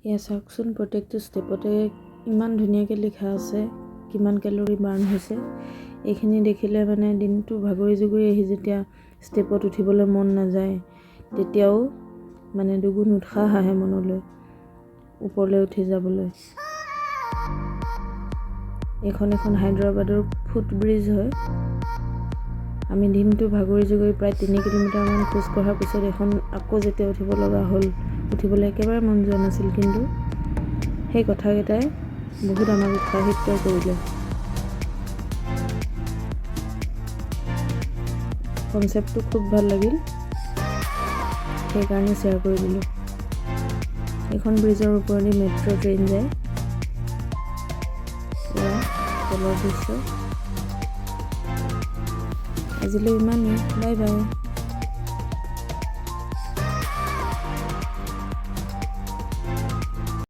এয়া চাওকচোন, প্ৰত্যেকটো ষ্টেপতে ইমান ধুনীয়াকৈ লিখা আছে কিমান কেলৰি বাৰ্ণ হৈছে। এইখিনি দেখিলে মানে দিনটো ভাগৰি জুগৰি আহি যেতিয়া ষ্টেপত উঠিবলৈ মন নাযায়, তেতিয়াও মানে দুগুণ উৎসাহ আহে মনলৈ ওপৰলৈ উঠি যাবলৈ। এইখন এখন হায়দৰাবাদৰ ফুট ব্ৰিজ হয়। আমি দিনটো ভাগৰি জুগৰি প্ৰায় 3 কিলোমিটাৰমান খোজ কঢ়াৰ পিছত এখন আকৌ যেতিয়া উঠিব লগা হ'ল, উঠিবলৈ একেবাৰে মন যোৱা নাছিল, কিন্তু সেই কথাকেইটাই বহুত আমাক উৎসাহিত কৰিলে। কনচেপ্টটো খুব ভাল লাগিল, সেইকাৰণে শ্বেয়াৰ কৰি দিলোঁ। এইখন ব্ৰিজৰ ওপৰেদি মেট্ৰ' ট্ৰেইন যায়। এয়া তলৰ দৃশ্য। আজিলৈ ইমানেই, বাই বাই।